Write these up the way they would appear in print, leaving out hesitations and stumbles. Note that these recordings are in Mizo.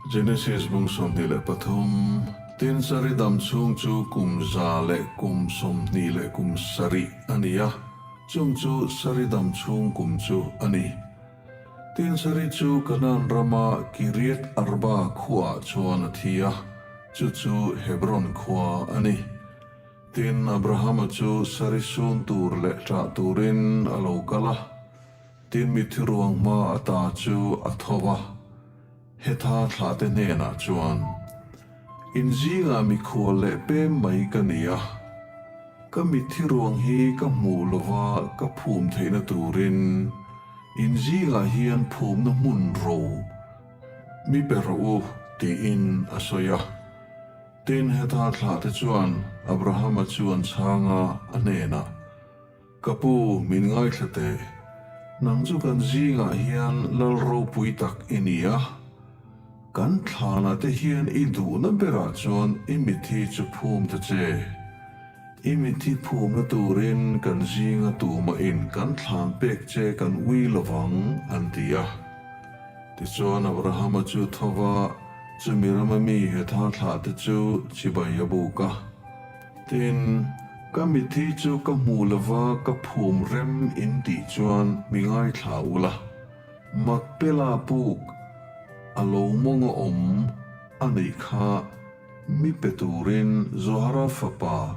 Genesis bung 23, Tin Sari dam chhung chu kum 127 a ni a, chung chu Sari dam chhung kum chu a ni. Tin Sari chu Kanaan rama Kiriath Arba khuaah chuan a thi a, chu chu Hebron khua a ni. Tin Abrahama chu Sari sun tur leh ṭah turin a lo kal a, tin mitthi ruang hma ata chu a tho va. Hetha thlahte hnenah chuan, In zingah mikhual leh pem mai ka ni a, ka mitthi ruang hi ka hmuh lova ka phum theihna turin in zingah hian phumna hmun ro mi pe rawh u, tiin a sawi a. Tin, hetha thlahte chuan Abrahama chu an chhang a, a hnenah, Ka pu, min ngaithla teh. Nang chu kan zingah hian lal ropui tak i ni a. Kan thlanah te hian i duhna berah chuan i mithi chu phum ta che. I mithi phumna turin kan zinga tumahin kan thlan pek che kan ui lovang, an ti a. Tichuan Abrahama chu tho va, chumi rama mi Hetha thlah te chu chibai a buk a. Tin, ka mithi chu ka hmuh lova ka phum rem in tih chuan mi ngaithla ula, Makpela puk a lo mawng a awm a nih kha mi pe turin Zohara fapa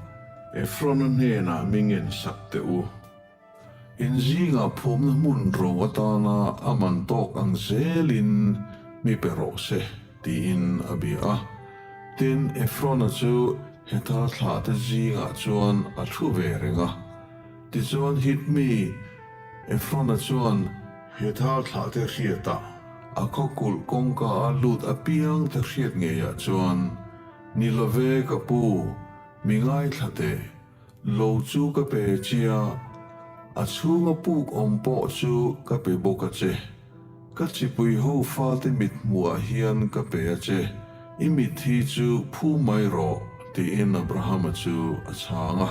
Efrona hnenah mi ngensak teh u. In zingah phumna hmun ro atana a man tawk ang zelin mi pe rawh se, tiin a bia a. Tin, Efrona chu Hetha thlahte zingah chuan a thu ve reng a. Tichuan Hit mi Efrona chuan Hetha thlahte hriatah a khaw kulh kawngka a lut apiangte hriat ngeiah chuan, Ni love ka pu, mi ngaithla teh. Lo chu ka pe chia, a chhunga puk awm pawh chu ka pe bawk a che. Ka chipui ho fate mit hmuhah hian ka pe a che, i mit hi chu phu mai rawh, tiin Abrahama chu a chhang a.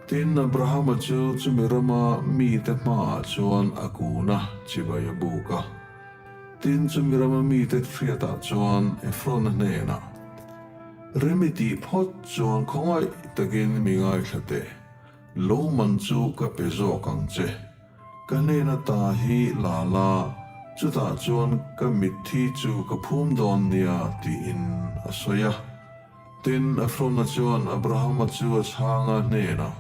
Tin, Abrahama chu chumi rama mite hmaah chuan a kun a, chibai a buk a. Tin, chumi rama mite hriatah chuan Efrona hnenah, Remi tih phawt chuan khawngaih takin mi ngaithla teh, lo man chu ka pe zawk ang che. Ka hnena ta hi la la, chutah chuan ka mitthi chu ka phum dawn nia tiin a sawi a. Tin, Efrona chuan Abrahama chu a chhang a hnenah,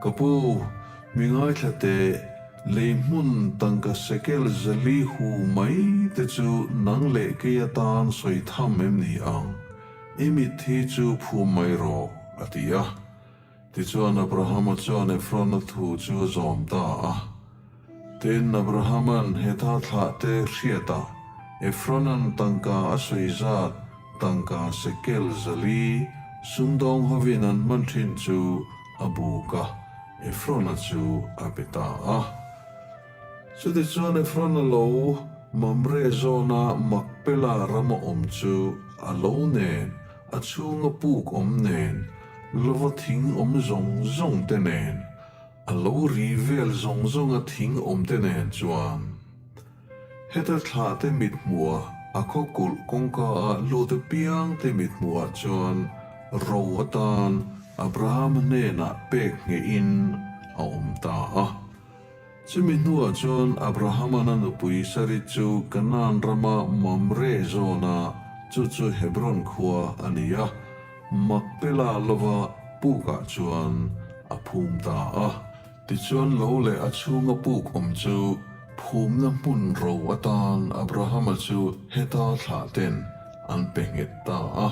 Ka pu, mi ngaithla teh, lei hmun tangka sekel zali hu mai te chu nang leh kei atan sawi tham em ni ang? I mitthi chu phum mai rawh, a ti a. Tichuan Abrahama chuan Efrona thu chu a zawm ta a. Tin, Abrahama'n hetha thlahte hriatah Efrona'n tangka a sawi zat tangka sekel 400 sumdawng hovin an hman thin chu a buk a, Efrona chu a pe ta a. Chutichuan Efrona lo Mamre zawna Makpela rama awm chu a lo nen A chhunga puk awm nen, lova thing awm zawng zawng te nen, a lo ri vel zawng zawnga thing awm te nen chuan heta thlah te mit hmuhah a khaw kulh kawngka ah lut apiang te mit hmuhah chuan ro atan Abrahama hnenah pek ngeihin a awm ta a. Chumi hnuah chuan Abrahama'n a nupui Sari chu Kanaan rama Mamre zawna, chu chu Hebron khua a ni a, Makpela lova pukah chuan a phum ta a. Tichuan lo leh a chhunga puk awm chu phumna hmun ro atan Abrahama chu heta thlah ten an pe nghet ta a.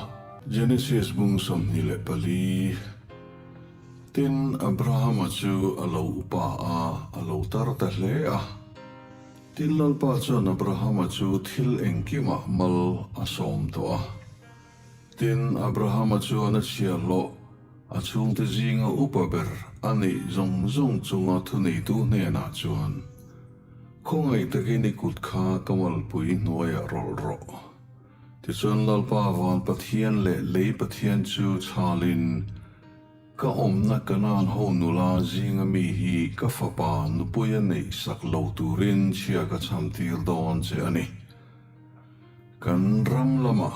Genesis bung 24. Tin, Abrahama chu a lo upa a, a lo tar ta hle a. Tin, Lalpa chuan Abrahama chu thil engkimah mal a sawm tawh a. Tin, Abrahama chuan a chhiahhlawh, a chhungte zinga upa ber a neih zawng zawng chunga thuneitu hnenah chuan, Khawngaih takin i kut kha ka malpui hnuaiah rawlh rawh. Tichuan Lalpa van Pathian leh lei Pathian chu chhalin, Ka awmna Kanaan ho nula zinga mi hi ka fapa nupuia neih sak lo turin chhia ka chhamtir dawn che a ni. Kan ram lama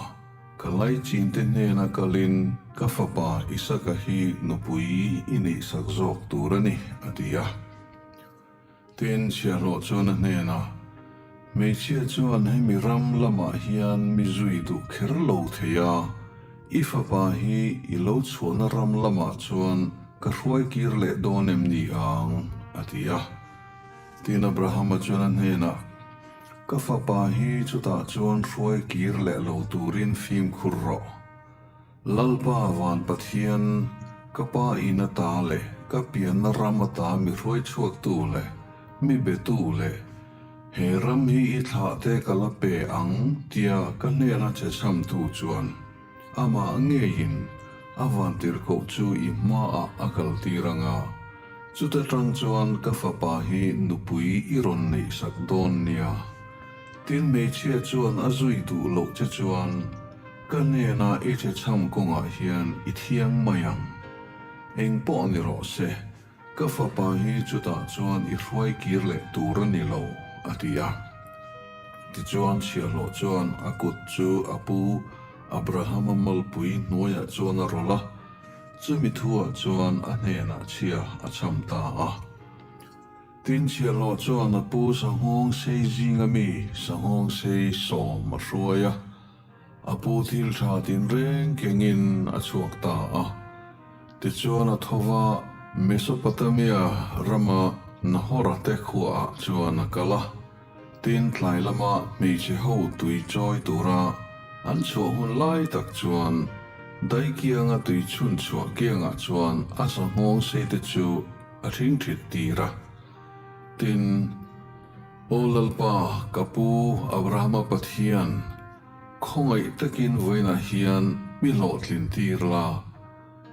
ka laichinte hnena kalin ka fapa Isaka hi nupui i neihsak zawk tur a ni, a ti a. Tin, chhiahhlawh chuan a hnenah, Hmeichhia chuan hemi ram lamah hian mi zui duh kher lo thei a, i fapa hi i lo chhuahna ram lamah chuan ka hruai kir leh dawn em ni ang? a ti a. Tin, Abrahama chuan a hnenah, Ka fapa hi chutah chuan hruai kir leh lo turin fimkhur rawh. Lalpa van Pathian, ka pa in ata leh ka pianna ram ata mi hruai chhuaktu leh mi betu leh he ram hi i thlahte ka la pe ang tia ka hnena che chhamtu chuan amah ngeiin a vantirhkoh chu i hmaah a kaltir anga chuta tang chuan ka fapa hi nupui i rawn neihsak dawn nia. Tin hmeichhia chuan a zui duh loh che chuan Ka hnena i chhechham kawngah hian i thiang mai ang. Eng pawh ni rawh se, ka fapa hi chutah chuan i hruai kir leh tur a ni lo, a ti a. Tichuan chhiahhlawh chuan a kut chu a pu Abrahama malpui hnuaiah chuan a rawlh a, chumi thuah chuan a hnenah chhia a chham ta a. Tin chhiahhlawh chuan a pu sanghawng sei zinga mi sanghawng sei sawm a hruai a. A pu thil tha tinreng kengin a chhuak ta a. Tichuan a tho va, Mesopotamia rama Nahora te khuaah chuan a kal a. Tin tlai lama hmeichhe ho tui chawi tura an chhuah hun lai tak chuan daikianga tui chhun chhuah kiangah chuan a sanghawng seite chu a thingthit tir a. Tin. Aw Lalpa, ka pu Abrahama Pathian, khawngaih takin vawiinah hian mi hlawhtlin tir la,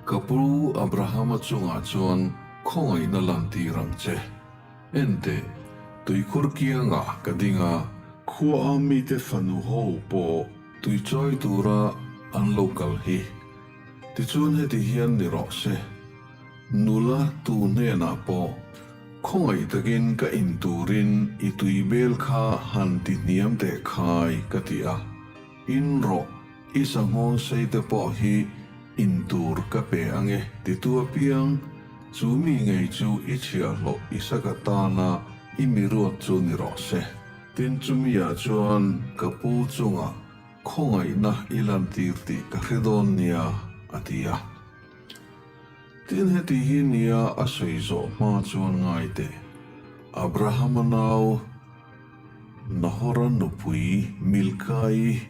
ka pu Abrahama chungah chuan khawngaihna lantir ang che. Enteh, tuikhur kiangah ka ding a, khua a mite fanu ho pawh tuichawi tura an lo kal hi. Tichuan heti hian ni rawh se. Nula tu hnenah pawh khawngaih takin ka in turin i tui bel kha han ti hniam teh khai ka ti a, in rawh i sanghawng sei te pawh hi in tur ka pe ange titu apiang chu mi ngei chu i chhiahhlawh i saka tana i mi ruat chu ni rawh se. Tin chumi ah chuan ka pu chungah khawngaihna i lantir tih ka hre dawn nia a ti a. Tin heti hi nia a sawi zawh hma chuan ngai teh. Abrahama nau Nahora nupui Milkai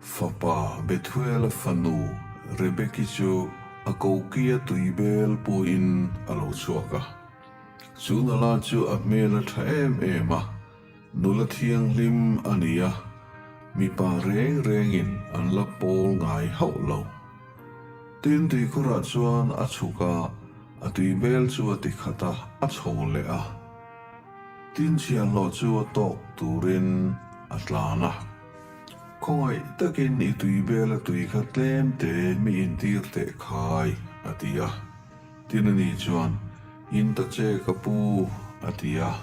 fapa Bethuela fanu Rebeki chu a kokia tuibel puiin a lo chhuak a. Chu nula chu a hmel a tha em em a, nula thianghlim a ni a, mipa reng rengin an la pawl ngai hauh lo. Tin tuikhurah chuan a chhuk a, a tuibel chu a ti khat a, a chho leh a. Tin chhiahhlawh chu a tawk turin a tlan a. Khawngaih takin i tuibel a tui kha tlem te mi intir teh khai, a ti a. Tin ani chuan, In ta che ka pu, a ti a.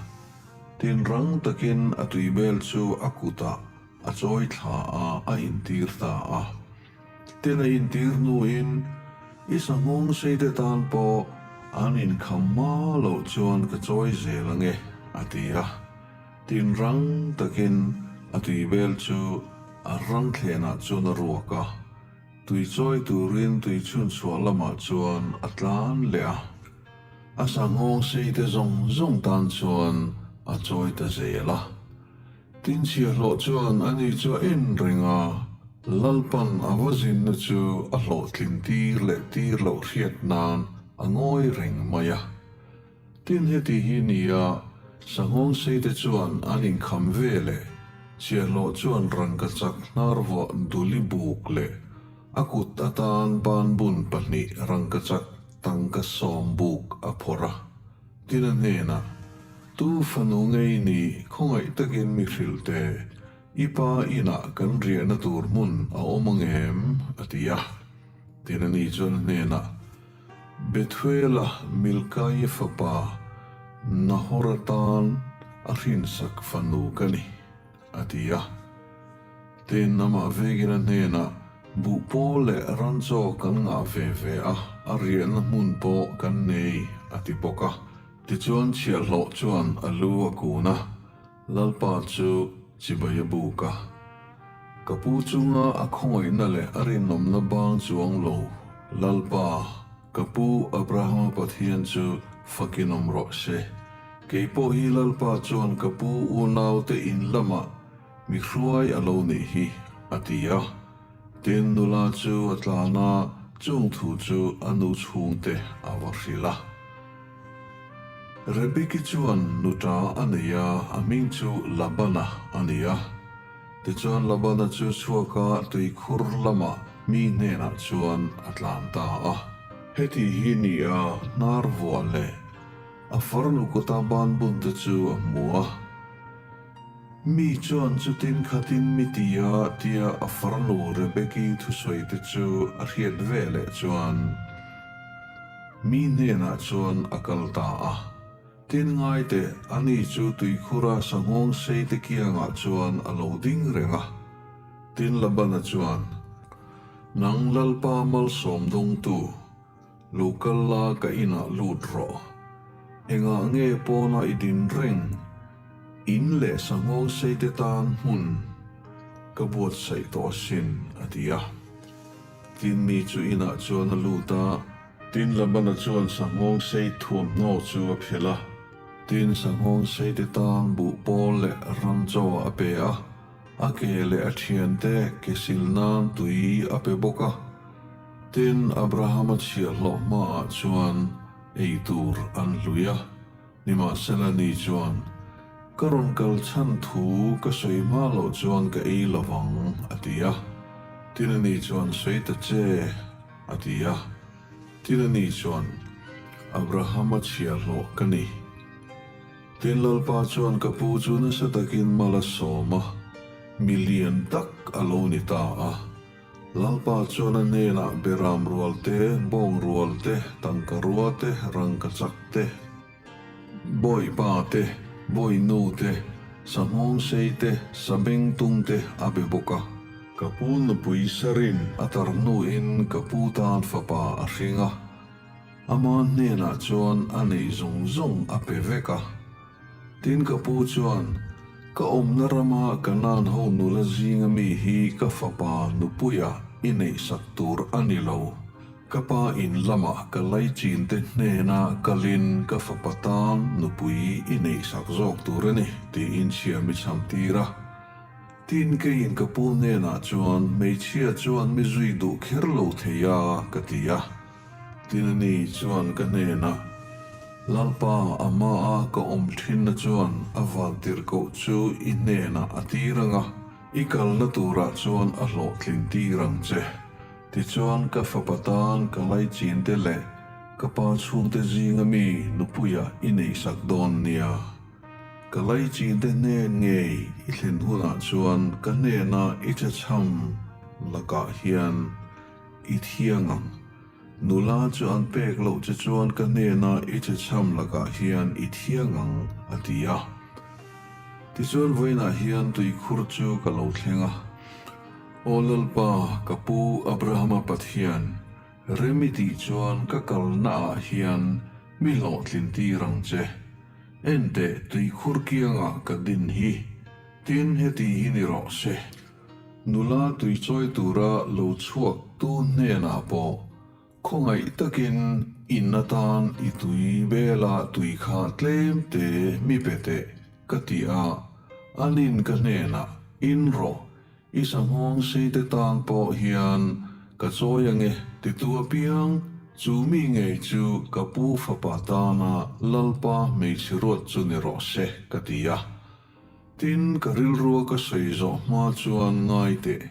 Tin rang takin a tuibel chu a kutah a chawi thla a, a intir ta a. Tin a intir hnuin i sanghawng seite tan pawh an inkham hma loh chuan ka chawi zel ange, a ti a. Tin rang takin a tuibel chu a rang thlenah chuan a ruak a, tui chawi turin tui chhunchhuah lamah chuan a tlan leh a. A sanghawng seite zawng zawng tan chuan a chawi ta zel a. Tin chhiahhlawh chuan ani chu a en reng a, Lalpan a va zinna chu a hlawhtlin tir leh tir loh hriat nan a ngawi reng mai a. Tin heti hi nia, sanghawng seite chuan an inkham ve leh chhiahhlawh chuan rangkachak hnar vuah duli buk leh a kut atan banbun pahnih rangkachak tangka sawm buk a phawrh a. Tin a hnenah, Tu fanu ngei ni khawngaih takin mi hrilh teh, i pa inah kan riahna tur hmun a awm ang em? a ti a. Tin ani chuan a hnenah, Bethuela Milkai fapa Nahora tan a hrinsak fanu ka ni, a ti a. Tin, amah vekin a hnenah, Buh pawl leh ran chaw kan ngah ve ve a, a riahna hmun pawh kan nei, a ti bawk a. Tichuan chhiahhlawh chuan a lu a kun a, Lalpa chu chibai a buk a. Ka pu chunga a khawngaihna leh a rinawmna bang chuang lo, Lalpa, ka pu Abrahama Pathian chu fakin awm rawh se. Kei pawh hi Lalpa chuan ka pu unaute in lamah mi hruai a lo nih hi, a ti a. Tin, nula chu a tlan a, chung thu chu a nu chhungte a va hrilh a. Rebeki chuan nuta a nei a, a hming chu Labana a ni a. Tichuan Labana chu chhuak a tuikhur lamah mi hnenah chuan a tlan ta a. Heti hi ni a hnar vuah leh a farnu kuta banbun te chu a hmu a. Mi chuan chutin khatin mi ti a tia a farnu Rebeki thusawi te chu a hriat ve leh chuan mi hnenah chuan a kal ta a. Tin ngai teh, ani chu tuikhura sanghawng sei te kiangah chuan a lo ding reng a. Tin Labana chuan, Nang Lalpa malsawm dawngtu, Lo kal la ka inah lut rawh. Engah nge pawna i din reng? In leh sanghawng seite tan hmun ka buatsaih tawh asin, a ti a. Tin mi chu inah chuan a lut a. Tin Labana chuan sanghawng sei thuamhnaw chu a phelh a. Tin sanghawng seite tan buh pawl leh ram chaw a pe a. A ke leh a thiante ke sil nan tui a pe bawk a. Tin, Abrahama chhiahhlawh hmaah chuan ei tur an hlui a. Nimahsela ni chuan, Ka rawn kal chhan thu ka sawi hma loh chuan ka ei lo vang, a ti a. Tin, ani chuan, Sawi ta che, a ti a. Tin, ani chuan, Abrahama chhiahhlawh ka ni. Tin, Lalpa chuan ka pu chu nasa takin mal a sawm a, mi lian tak a lo ni ta a. Lalpa chuan a hnenah beram rual te, bawng rual te, tangka rua te, rangka chak te, bawipa te, bawinu te, sanghawng sei te, sabeng tung te a be bawk a. Ka pu nupui Sarin a tar hnuin ka pu tan fapa a hring a, ama hnenah chuan a neih zawng zawng a pe vek a. Tin ka pu chuan, Ka awmna rama Kanaan ho nula zinga mi hi ka fapa nupuia i neihsak tur a ni lo. Ka pa in lamah ka laichin te hnena kalin ka fapa tan nupui i neihsak zawk tur a ni, tiin chhia mi chham tir a. Tin keiin ka pu hnenah chuan, Hmeichhia chuan mi zui duh kher lo thei a, ka ti a. Tin a ni chuan ka hnenah, Lalpa, a hmaa ka awm thinna chuan a vantirhkoh chu i hnenah a tir ang a, i kalna turah chuan a hlawhtlin tir ang che. Tichuan ka fapa tan ka laichinte leh ka pa chhungte zinga mi nupuia i neihsak dawn nia. Ka laichinte hnen ngei i thlen hunah chuan ka hnena i chhechham lakah hian I thiang ang. Nula chu an pek loh che chuan ka hnena i chhechham lakah hian i thiang ang, a ti a. Tichuan vawiinah hian tuikhur chu ka lo thleng a. Aw Lalpa, ka pu Abrahama Pathian, rem i tih chuan ka kalnaah hian mi hlawhtlin tir ang che. Enteh, tuikhur kiangah ka din hi, tin heti hi ni rawh se. Nula tuichawi tura lo chhuak tu hnenah pawh khawngaih takin in atan i tui bela tui kha tlem te mi pe teh ka ti a, anin ka hnenah in rawh i sanghawng sei te tan pawh hian ka chawi ange titu apiang chu mi ngei chu ka pu fapa tana Lalpa hmeichhe ruat chu ni rawh se ka ti a. Tin, ka rilrua ka sawi zawh hma chuan ngai teh,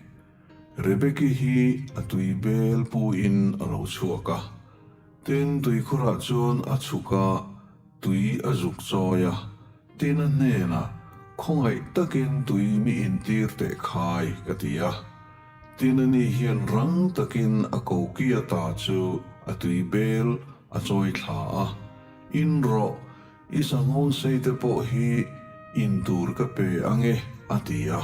Rebeki hi a tui bel puin a lo chhuak a. Tin, tuikhurah chuan a chhuk a, tui a zuk chawi a. Tin, a hnenah, Khawngaih takin tui mi intir teh khai, ka ti a. Tin, ani hian rang takin a koki ata chu a tui bel a chawi thla a, In rawh, I sanghawng sei te pawh hi in tur ka pe ang e, a ti a.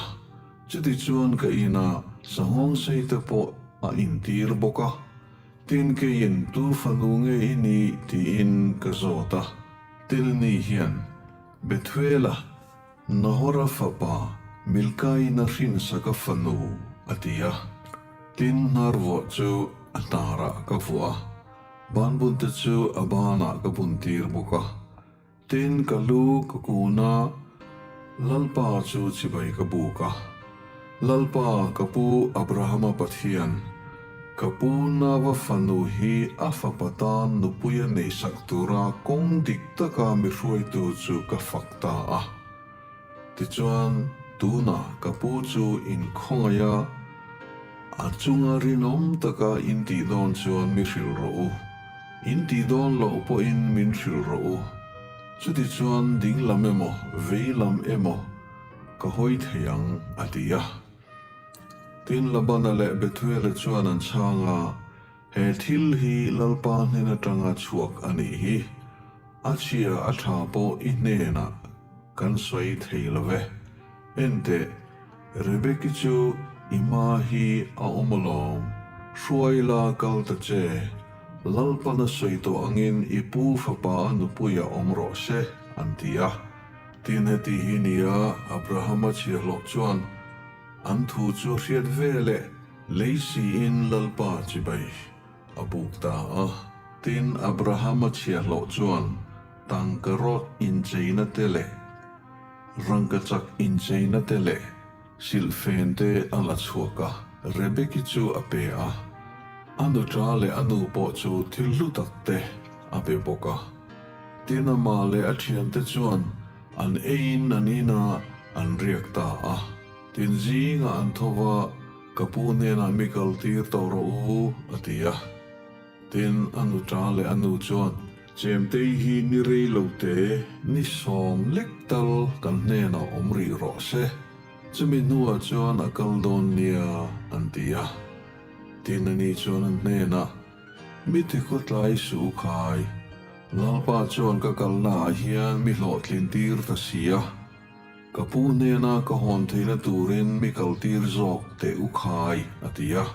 Chutichuan ka in a, sanghawng sei te pawh a intir bawk a. Tin keiin tu fanu nge i nih tiin ka zawt a. Tin ni hian Bethuela, Nahora fapa Milkain a hrinsak a fanu a ti a. Tin hnar vuah chu a hnarah ka vuah a, banbunte chu a banah ka buntir bawk a. Tin, ka lu ka kun a, Lalpa chu chibai ka buk a. Lalpa, ka pu Abrahama Pathian, ka pu Nava fanu hi a fapa tan nupui a neihsak tura kawng dik taka mi hruaitu chu ka fak ta a. Tichuan, tunah ka pu chu inkhawngaih a, a chunga rinawm taka in tih dawn chuan mi hrilh rawh u. In tih dawn loh pawhin min hrilh rawh u. Chutichuan ding lam emaw, vei lam emaw ka hawi thei ang, a ti a. Tin, Labana leh Bethuela chuan an chhang a, He thil hi Lalpa hnen atanga chhuak a nih hi. A chhia a tha pawh i hnenah kan sawi thei lo ve. Enteh, Rebeki chu i hma hi a awm alawm, hruai la kal ta che. Lalpan a sawi tawh angin i pu fapa a nupuiah awm rawh se, an ti a. Tin heti hi nia Abrahama chhiahhlawh chuan an thu chu hriat veleh lei siin Lalpa chibai a buk ta a. Tin, Abrahama chhiahhlawh chuan tangka rawt incheina te leh rangkachak incheina te leh silhfen te a la chhuak a, Rebeki chu a pe a. A nuṭa leh a nu pawh chu thil hlu tak te a pe bawk a. Tin, amah leh a ṭhiante chuan an eiin an inah an riak ta a. Tin, zingah an tho va. Ka pu hnenah mi kal tir tawh rawh u, a ti a. Tin, a nuṭa leh a nu chuan, Chemtei hi ni rei lo te, ni sawm lek tal kan hnenah awm rih rawh se, chumi hnuah chuan a kal dawn nia, an ti a. Tin, ani chuan an hnenah, Mi ti khawtlai suh u khai, Lalpa chuan ka kalnaah hian mi hlawhtlin tir ta si a. Ka pu hnena ka hawn theihna turin mi kaltir zawk teh u khai, a ti a.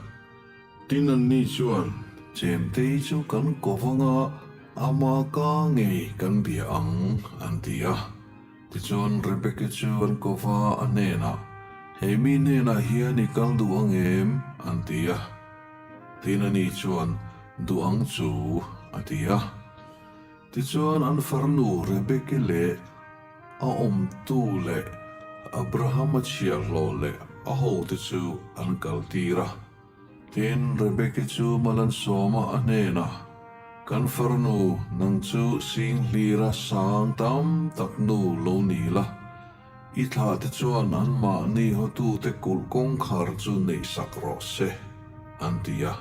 Tin anni chuan, Chemtei chu kan ko vanga ama ka ngei kan bia ang, an ti a. Tichuan Rebeki chu an ko va a hnenah, He mi hnenah hian i kal duh ang em? an ti a. Tin ani chuan, Duh ang chu, a ti a. Tichuan an farnu Rebeki leh a awmtu leh Abrahama chhiahhlawh leh a hote chu an kaltir a. Tin, Rebeki chu mal an sawm a, a hnenah, Kan farnu, nang chu sing hlira sang tam tak nu lo ni la, i thlahte chuan anmahni hotute kulh kawngkhar chu neihsak rawh se, an ti a.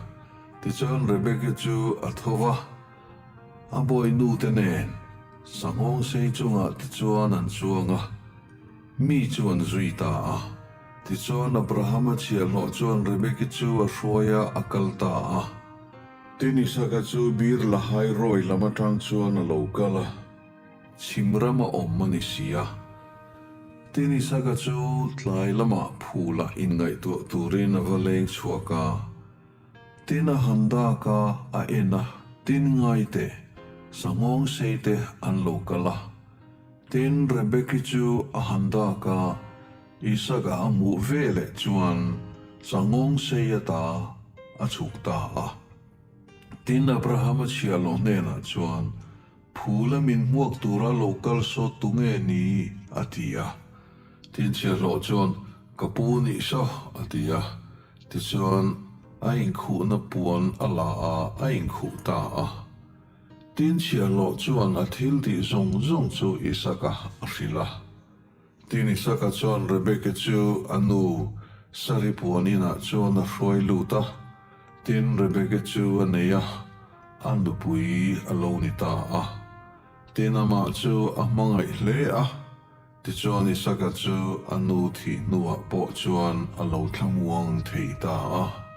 Tichuan Rebeki chu a tho va. A bawinute nen sanghawng sei chungah te chuan an chuang a, mi chu an zui ta a. Tichuan Abrahama chhiahhlawh chuan Rebeki chu a hruai a, a kal ta a. Tin Isaka chu Bir Lahai Roi lam atang chuan a lo kal a, chhim rama awm a ni si a. Tin Isaka chu tlai lamah phulah inngaihtuah turin a va leng chhuak a. Tin a han dak a, a en a, tin ngai te, sanghawng sei te an lo kal a. Tin Rebeki chu a han dak a, Isaka a hmuh ve leh chuan sanghawng sei ata a chhuk ta a. Tin Abrahama chhiahhlawh hnenah chuan, Phula min hmuak tura lo kal saw tu nge ni? a ti a. Tin chhiahhlawh chuan, Ka pu nih saw, a ti a. Tichuan, a inkhuhna puan a la a, a inkhuh ta a. Tin chhiahhlawh chuan a thil tih zawng zawng chu Isaka a hrilh a. Tin Isaka chuan Rebeki chu a nu Sari puan inah chuan a hruai lut a. Tin Rebeki chu a nei a, a nupui a lo ni ta a. Tin amah chu a hmangaih hle a. Tichuan Isaka chu a nu thih hnuah pawh chuan a lo thlamuang thei ta a.